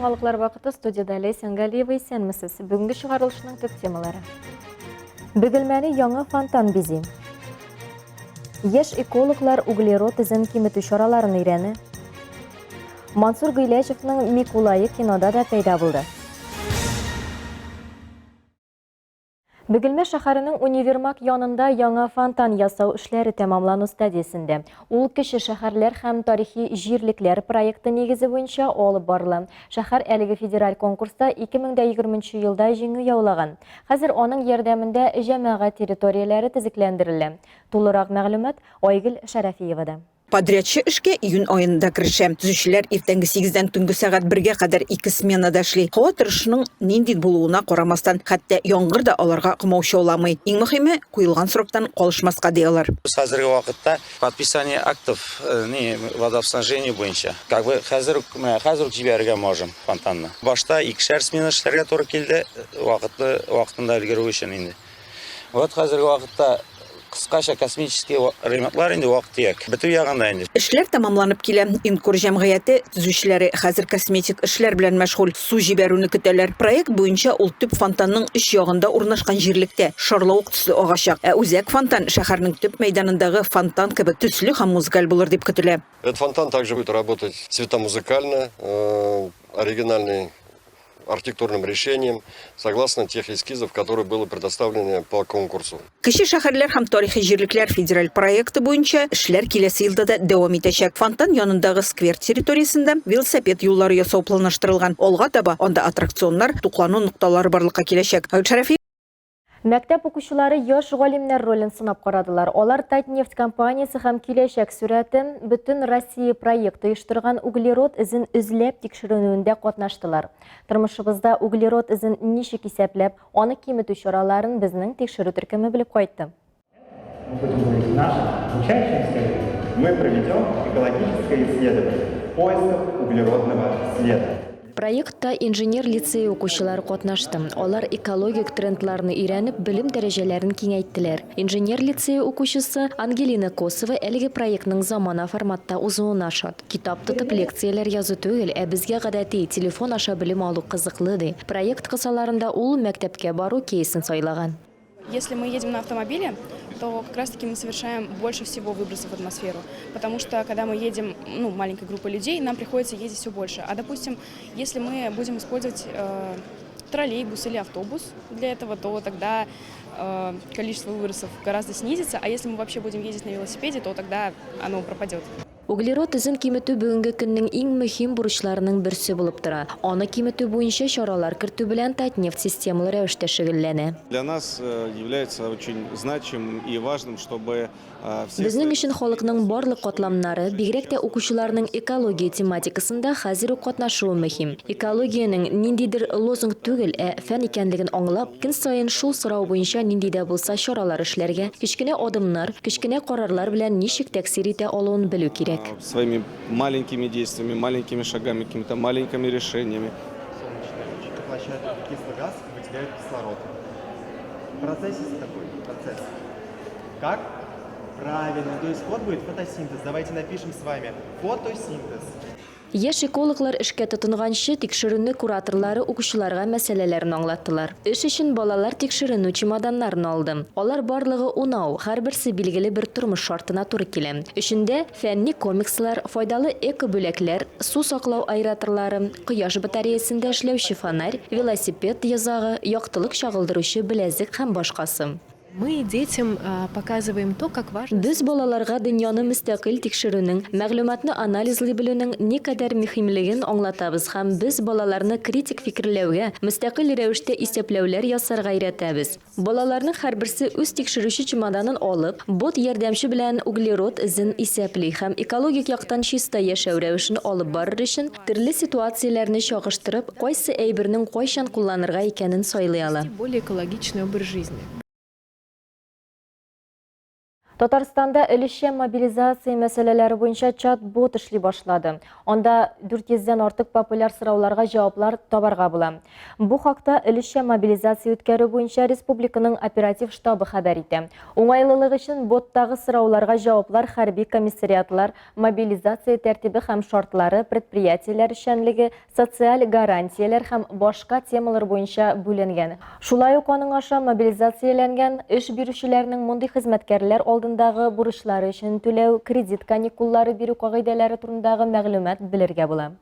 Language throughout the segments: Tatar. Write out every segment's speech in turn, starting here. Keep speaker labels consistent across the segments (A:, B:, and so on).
A: яңалыклар вакыты студиядә Ләйсән Галиева исәнмесез. Бүгенге чыгарылышның төп темалары. Бөгелмәне яңа фонтан бизи. Яшь экологлар углерод эзен киметү чараларын өйрәнә. Мансур Гыйләҗевның Микулае кинода да пәйда булды. Бөгелмә шәһәренең универмаг янында яңа фонтан ясау эшләре тәмамлану стадиясендә. Ул Кече шәһәрләр һәм тарихи җирлекләр проекты нигезе буенча алып барыла. Шәһәр әлеге федераль конкурста 2020 елда җиңү яулаган. Хәзер аның ярдәмендә җәмәгать территорияләре төзекләндерелә. Тулырак мәгълүмат Айгөл Шәрәфиевада.
B: Подрядчы эшкә июнь аенда керешә. Төзүчеләр иртәнге сигездән төнге сәгать бергә кадәр ике сменада эшли. Һава торышының нинди булуына карамастан, хәтта яңгыр да аларга комаучауламый. Иң мөһиме, куелган сроктан калышмаска, ди алар.
C: Без хәзерге вакытта подписание актов ни водоснабжение буенча, как бы хәзер үк, менә хәзер үк җибәрергә можем фонтанны. Башта икешәр смена эшләргә туры килде, вакытлы, вакытында өлгерү өчен инде. Вот хәзерге вакытта кыскача космический ремонтлар инде вак-төяк. Бетү ягында инде.
B: Эшләр тәмамланып килә. Инкор җәмгыяте төзүчеләре хәзер косметик эшләр белән мәшгуль, су җибәрүне көтәләр. Проект буенча ул төп фонтанның өч ягында урнашкан җирлектә шарлавык төсле агачак. Ә үзәк фонтан шәһәрнең төп мәйданындагы фонтан кебек төсле һәм музыкаль булыр дип көтелә.
D: Этот фонтан также будет работать светомузыкально, оригинальный архитектурным решением, согласно тех эскизов, которые были предоставлены по конкурсу.
B: Кече шәһәрләр һәм тарихи җирлекләр федераль проекты буенча эшләр киләсе елда да дәвам итәчәк. Фонтан янындагы сквер территориясендә велосипед юллары ясау планлаштырылган. Алга таба анда аттракционнар, туклану нокталары барлыкка киләчәк. Айгөл Шәрәфиева.
A: Мәктәп укучылары яшь галимнәр ролен сынап карадылар. Алар Татнефть компаниясе һәм Киләчәк сурәте бөтен Россия проекты оештырган углерод эзен эзләп тикшеренүендә катнаштылар. Тормышыбызда углерод эзен ничек исәпләп, аны киметү чараларын безнең тикшерү төркеме белеп кайтты.
E: Мы проведем экологическое исследование в поисках углеродного следа.
A: Проектта инженер лицее укучылары катнашты. Алар экологик трендларны өйрәнеп, белем дәрәҗәләрен киңәйттеләр. Инженер лицее укучысы Ангелина Косова әлеге проектның замана форматта узуына шат. Китап тотып лекцияләр язу түгел, ә безгә гадәти, телефон аша белем алу кызыклы, ди. Проект кысаларында ул мәктәпкә бару кейсын сайлаган.
F: Если мы едем на автомобиле, то как раз-таки мы совершаем больше всего выбросов в атмосферу, потому что когда мы едем, ну, маленькой группой людей, нам приходится ездить все больше. А, допустим, если мы будем использовать э, троллейбус или автобус для этого, то тогда э, количество выбросов гораздо снизится, а если мы вообще будем ездить на велосипеде, то тогда оно пропадет.
A: Углерод эзен киметү бүгенге көннең иң мөһим бурычларының берсе булып тора. Аны киметү буенча чаралар кертү белән Татнефть системалы рәвештә шөгыльләнә.
G: Для нас является очень значимым и важным, чтобы все
A: Безнең өчен халыкның барлык катламнары, бигрәк тә укучыларның экология тематикасында хәзер үк катнашуы мөһим. Экологиянең ниндидер лозунг түгел, ә фән икәнлеген аңлап, Көн саен шул сорау буенча нинди дә булса чаралар эшләргә, кечкенә адымнар, кечкенә карарлар белән ничек тәэсир итә алуын белү кирәк.
G: Своими маленькими действиями, маленькими шагами, какими-то маленькими решениями.
E: Солнечные лучи поглощают углекислый газ и выделяют кислород. Процесс такой, процесс. Как? Правильно, то есть код будет фотосинтез. Давайте напишем с вами фотосинтез.
A: Яшь экологлар эшкә тотынганчы, тикшеренү кураторлары укучыларга мәсьәләләрен аңлаттылар. Эш өчен балалар тикшеренү чемоданнарын алды. Алар барлыгы унау, һәрберсе билгеле бер тормыш шартына туры килә. Эчендә, фәнни комикслар, файдалы эко-бүләкләр, су саклау аэраторлары, кояш батареясендә эшләүче фонарь, велосипед йозагы, яктылык чагылдыручы беләзек һәм башкасы.
H: Мы детям показываем то, как важно.
A: Без балаларга дөньяны мөстәкыйль тикшерүнең, мәгълүматны анализлый белүнең никадәр мөһимлеген аңлатабыз һәм без балаларны критик фикерләүгә, мөстәкыйль рәвештә исәпләүләр ясарга өйрәтәбез. Балаларның һәрберсе үз тикшерүче чемоданын алып, бот-ярдәмче белән углерод эзен исәпли һәм экологик яктан чиста яшәү рәвешен алып барыр өчен төрле ситуацияләрне чагыштырып, кайсы әйбернең кайчан кулланырга икәнен сайлый ала.
H: Более экологичный образ жизни.
A: Татарстанда өлешчә мобилизация мәсьәләләре буенча чат-бот эшли башлады. Анда 400 дән артык популяр сорауларга җаваплар табарга була. Бу хакта өлешчә мобилизация үткәрү буенча республиканың оператив штабы хәбәр итә. Уңайлылык өчен боттагы сорауларга җаваплар хәрби комиссариатлар, мобилизация тәртибе һәм шартлары, предприятиеләр эшчәнлеге, социаль гарантияләр һәм башка темалар буенча бүленгән. Шулай ук аның аша мобилизацияләнгән эш бирүчеләрнең мондый хезмәткәрләр алдындагы бурычлары өчен түләү, кредит каникуллары бирү кагыйдәләре турындагы мәгълүмат белергә була.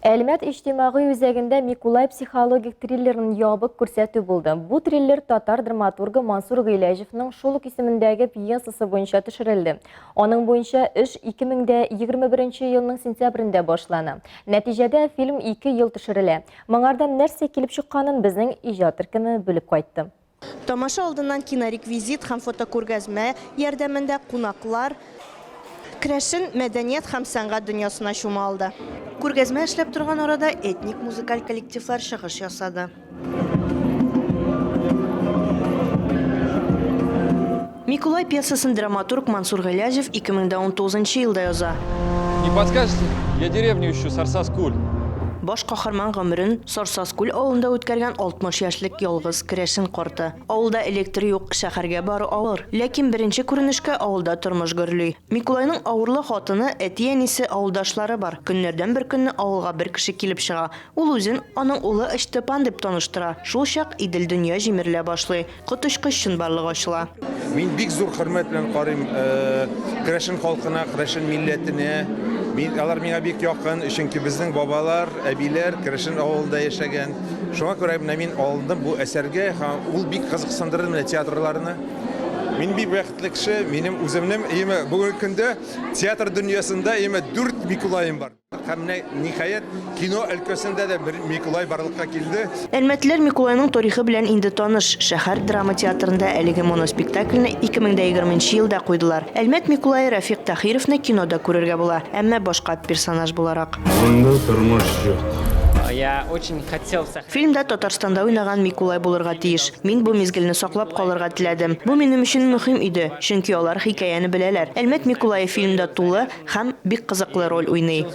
A: Әлмәт иҗтимагый үзәгендә Микулай психологик триллерын ябык күрсәтү булды. Бу триллер татар драматургы Мансур Гыйләҗевның шул ук исемендәге пьесасы буенча төшерелде. Аның буенча эш 2021 нче елның сентябрендә башлана. Нәтиҗәдә фильм ике ел төшерелә. Моңардан нәрсә килеп чыкканын безнең иҗат төркеме белеп кайтты.
I: Тамаша алдыннан кинореквизит һәм фотокүргәзмә ярдәмендә кунаклар керәшен мәдәният һәм сәнгать дөньясына чума алды. Күргәзмә эшләп торган арада этник музыкаль коллективлар чыгыш ясады. Микулай пьесасын драматург Мансур Гыйләҗев 2019 нчы елда яза.
J: Не подскажете? Я деревню ищу, Сарсаскуль.
I: Баш каһарман гомерен Сарсаскүл авылында үткәргән 60 яшьлек ялгыз керәшен карты. Авылда электр юк, шәһәргә бару авыр. Ләкин беренче күренешкә авылда тормыш гөрли. Микулайның авырлы хатыны, әти-әнисе, авылдашлары бар. Көннәрдән бер көнне авылга бер кеше килеп чыга. Ул үзен аның улы Ычтыпан дип таныштыра. Шул чак Идел дөнья җимерелә башлый. Коточкыч чынбарлык ачыла.
K: Мин бик зур хөрмәт белән карыйм керәшен халкына, керәшен милләтенә. Мин, алар миңа бик якын, чөнки безнең бабалар, әбиләр керәшен авылында яшәгән. Шуңа күрә менә мин алындым бу әсәргә һәм ул бик кызыксындырды менә театрларны. Мин бик бәхетле кеше, минем үземнең, әйеме, бүгенге көндә театр дөньясында, әйеме, дүрт Микулаем бар. Һәм менә, ниһаять, кино өлкәсендә дә бер Микулай барлыкка килде.
I: Әлмәтлеләр Микулайның тарихы белән инде таныш. Шәһәр драма театрында әлеге моноспектакльне 2020 нче елда куйдылар. Әлмәт Микулае Рәфикъ Таһировны кинода күрергә була, әмма башка персонаж буларак.
L: Монда тормыш юк.
I: Фильмда Татарстанда уйнаган Микулай булырга тиеш. Мин бу мизгелне саклап калырга теләдем. Бу минем өчен мөһим иде, чөнки алар хикәяне беләләр. Әлмәт Микулае фильмда тулы, Һәм бик кызыклы роль уйный.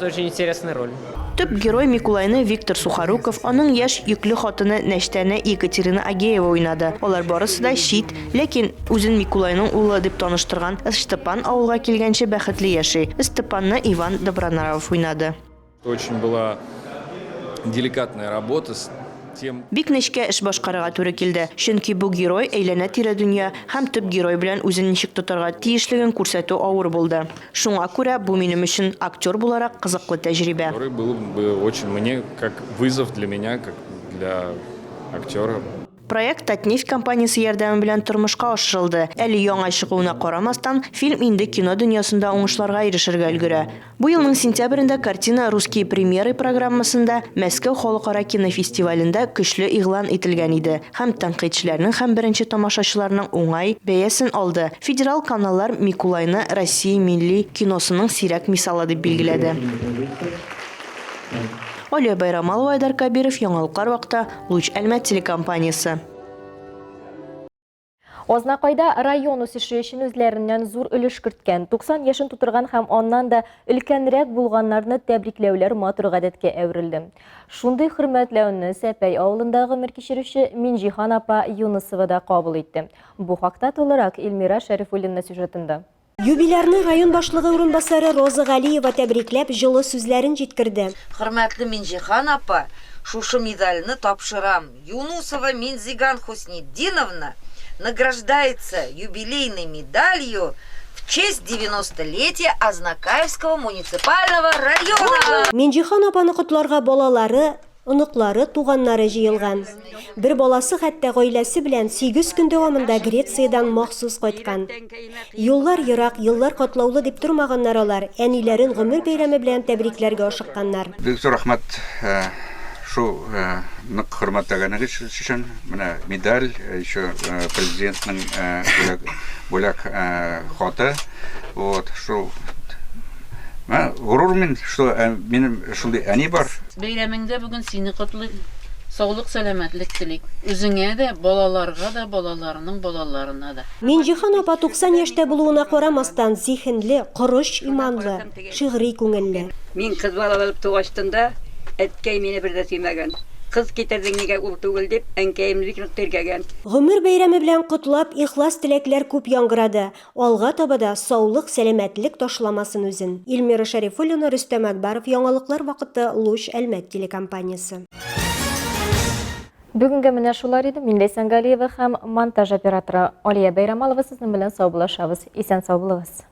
I: Төп герой Микулайны Виктор Сухоруков, аның яшь, йөкле хатыны Нәчтәне Екатерина Агеева уйнады. Алар барысы да чит, ләкин үзен Микулайның улы дип таныштырган Ычтыпан авылга килгәнче бәхетле яши. Ыстыпанны Иван Добронравов уйнады.
J: Очень была деликатная работа с тем.
I: Бик нечкә эш башкарырга туры килде, чөнки бу герой әйләнә-тирә дөнья һәм төп герой белән үзен ничек тотарга тиешлеген күрсәтү авыр булды. Шуңа күрә бу минем өчен, актер буларак, кызыклы тәҗрибә.
J: Который был бы очень мне как вызов для меня, как для актера.
I: Проект Татнефть компаниясе ярдәме белән тормышка ашырылды. Әле яңа чыгуына карамастан, фильм инде кино дөньясында уңышларга ирешергә өлгерә. Бу елның сентябрендә картина Русские премьеры программасында Мәскәү халыкара кинофестивалендә көчле игълан ителгән иде һәм тәнкыйтьчеләрнең һәм беренче тамашачыларның уңай бәясен алды. Федерал каналлар Микулайны Россия милли киносының сирәк мисалы дип билгеләде. Алия Байрамалова, Айдар Кабиров, Яңалыклар вакыты, Луч Әлмәт телекомпаниясе.
A: Азнакайда район үсеше өчен үзләреннән зур өлеш керткән, 90 яшен тутырган һәм аннан да өлкәнрәк булганнарны тәбрикләүләр матур гадәткә әверелде. Шундый хөрмәтләүне Сәпәй авылында гомер кичерүче Минҗиһан апа Юнысова да кабул итте. Бу хакта тулырак Эльмира Шәрифуллина сюжетында.
M: Юбилярны район башлыгы урынбасары Роза Галиева тәбрикләп, җылы сүзләрен җиткерде.
N: Хөрмәтле Минҗиһан апа, шушы медальне тапшырам. Юнусова Минзиган Хуснетдиновна награждается юбилейной медалью в честь 90-летия Азнакаевского муниципального района!
M: Минҗиһан апаны котларга балалары, Оныклары, туганнары җыелган. Бер баласы хәтта гаиләсе белән сигез көн дәвамында Грециядән махсус кайткан. Юллар ерак, еллар катлаулы дип тормаганнар алар, әниләрен гомер бәйрәме белән тәбрикләргә ашыкканнар.
O: Бик зур рәхмәт шул нык хөрмәтләгәнегез өчен. Менә медаль, еще президентның бүләк, бүләк хаты. Вот, шул. Горур мин, что минем шундый әни бар.
P: Бәйрәмеңдә бүген сине котлыйм. Саулык, сәламәтлек телик. Үзеңә дә, балаларга да, балаларының балаларына да.
M: Минҗиһан апа 90 яшьтә булуына карамастан, зиһенле, корыч иманлы, шигъри күңелле.
Q: Мин кыз бала булып тугачтын да, әткәй мине бер дә сөймәгән. Кыз китердең, нигә ул түгел, дип, әнкәемне бик нык тиргәгән.
M: Гомер бәйрәме белән котлап, ихлас теләкләр күп яңгырады. Алга таба да саулык, сәламәтлек ташламасын үзен. Ильмира Шәрифуллина, Рөстәм Әкбаров, Яңалыклар вакыты, Луч, Әлмәт телекомпаниясе.
A: Бүгенгә менә шулар иде. Мин Ләйсән Галиева һәм монтаж операторы Алия Бәйрамалова сезнең белән саубуллашабыз. Исән-сау булыгыз.